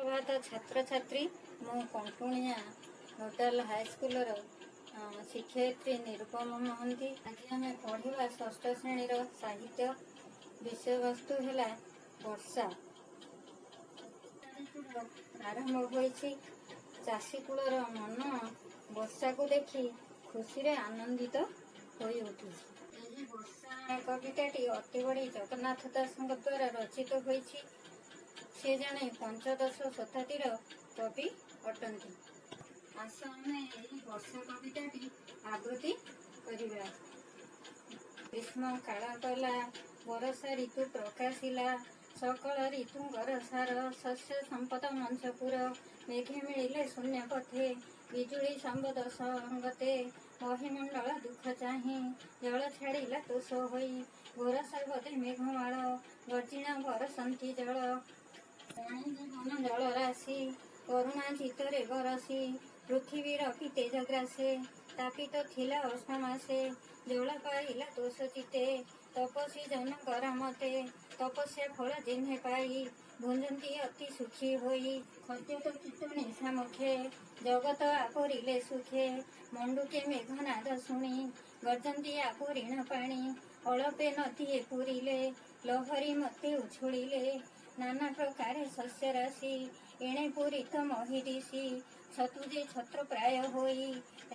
ସୁପ୍ରଭାତ ଛାତ୍ରଛାତ୍ରୀ। ମୁଁ କଣ୍ଟୁଣିଆ ନୋଡାଲ ହାଇସ୍କୁଲର ଶିକ୍ଷୟିତ୍ରୀ ନିରୁପମା ମହାନ୍ତି। ଆଜି ଆମେ ପଢ଼ିବା ଷଷ୍ଠ ଶ୍ରେଣୀର ସାହିତ୍ୟ। ବିଷୟବସ୍ତୁ ହେଲା ବର୍ଷା। ଋତୁର ପ୍ରାରମ୍ଭ ହୋଇଛି। ଚାଷୀ କୂଳର ମନ ବର୍ଷାକୁ ଦେଖି ଖୁସିରେ ଆନନ୍ଦିତ ହୋଇ ଉଠିଛି। ଏହି ବର୍ଷା କବିତାଟି ଅତିବଡ଼ି ଜଗନ୍ନାଥ ଦାସଙ୍କ ଦ୍ୱାରା ରଚିତ ହୋଇଛି। ସେ ଜଣେ ପଞ୍ଚଦଶ ଶତାବ୍ଦୀର କବି ଅଟନ୍ତି। ଆସ, ଆମେ ଏହି ବର୍ଷା କବିତାଟି ଆବୃତ୍ତି କରିବା। ଗ୍ରୀଷ୍ମ କାଳ ଗଲା, ବରଷା ଋତୁ ପ୍ରକାଶିଲା। ସକଳ ଋତୁଙ୍କର ସାର, ଶସ୍ୟ ସମ୍ପଦ ମଞ୍ଚପୁର। ମେଘେ ମିଳିଲେ ଶୂନ୍ୟ ପଥେ, ବିଜୁଳି ସମ୍ବଦ ସଙ୍ଗତେ। ମହିମଣ୍ଡଳ ଦୁଃଖ ଚାହିଁ, ଜଳ ଛାଡ଼ିଲା ତୋଷ ହୋଇ। ଘୋର ଶବଦେ ମେଘମାଳ, ଗର୍ଜିଣ ବରସନ୍ତି ଜଳ। ପ୍ରାଣୀ ଜୀବନ ଜଳ ରାଶି, କରୁଣା ଚିତ୍ତରେ ବରସି। ପୃଥିବୀର କି ତେଜ ଗ୍ରାସେ, ତାପିତ ଥିଲା ଅଷ୍ଟମାସେ। ଜଳ ପାଇଲା ତୋଷ ଚିତ୍ତେ, ତପସ୍ୱୀ ଜନଙ୍କର ମତେ। ତପସ୍ୟା ଫଳ ଯେହ୍ନେ ପାଇ, ଭୁଞ୍ଜନ୍ତି ଅତି ସୁଖୀ ହୋଇ। ଖଦ୍ୟୋତ କୀଟ ନିଶା ମୁଖେ, ଜଗତ ଆବରିଲେ ସୁଖେ। ମଣ୍ଡୁକେ ମେଘନାଦ ଶୁଣି, ଗର୍ଜନ୍ତି ଆବରିଣ ପାଣି। ଅଳପେ ନଦୀଏ ପୂରିଲେ, ଲହରୀ ମତେ ଉଛୁଳିଲେ। ନାନା ପ୍ରକାରେ ଶସ୍ୟ ରାଶି, ଏଣେ ପୂରିତ ମହି ଦିଶି। ଛତୁ ଯେ ଛତ୍ର ପ୍ରାୟ ହୋଇ,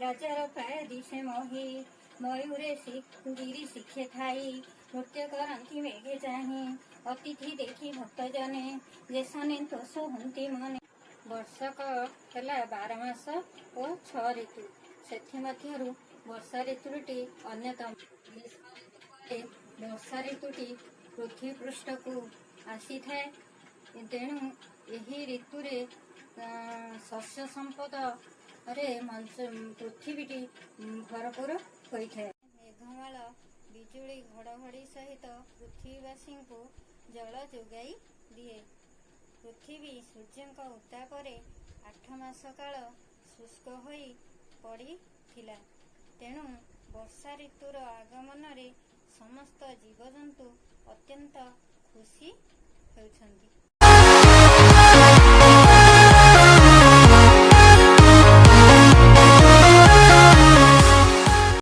ରାଜାର ପ୍ରାୟ ଦିଶେ ମହି। ମୟୂରେ ଗିରି ଶିଖେ ଥାଇ, ନୃତ୍ୟ କରନ୍ତି ମେଘେ ଚାହିଁ। ଅତିଥି ଦେଖି ଭକ୍ତ ଜନେ, ଯେସନେ ତୋଷ ହୁନ୍ତି ମନେ। ବର୍ଷକ ହେଲା 12 ମାସ ଓ 6 ଋତୁ। ସେଥିମଧ୍ୟରୁ ବର୍ଷା ଋତୁଟି ଅନ୍ୟତମ। ଗ୍ରୀଷ୍ମ ଋତୁ ପରେ ବର୍ଷା ଋତୁଟି ପୃଥିବୀ ପୃଷ୍ଠକୁ ଆସିଥାଏ। ତେଣୁ ଏହି ଋତୁରେ ଶସ୍ୟ ସମ୍ପଦରେ ମଞ୍ଚ ପୃଥିବୀଟି ଭରପୁର ହୋଇଥାଏ। ମେଘମାଳ ବିଜୁଳି ଘଡ଼ଘଡ଼ି ସହିତ ପୃଥିବୀବାସୀଙ୍କୁ ଜଳ ଯୋଗାଇ ଦିଏ। ପୃଥିବୀ ସୂର୍ଯ୍ୟଙ୍କ ଉତ୍ତାପରେ 8 ମାସ କାଳ ଶୁଷ୍କ ହୋଇ ପଡ଼ିଥିଲା। ତେଣୁ ବର୍ଷା ଋତୁର ଆଗମନରେ ସମସ୍ତ ଜୀବଜନ୍ତୁ ଅତ୍ୟନ୍ତ ଖୁସି ହେଉଛନ୍ତି।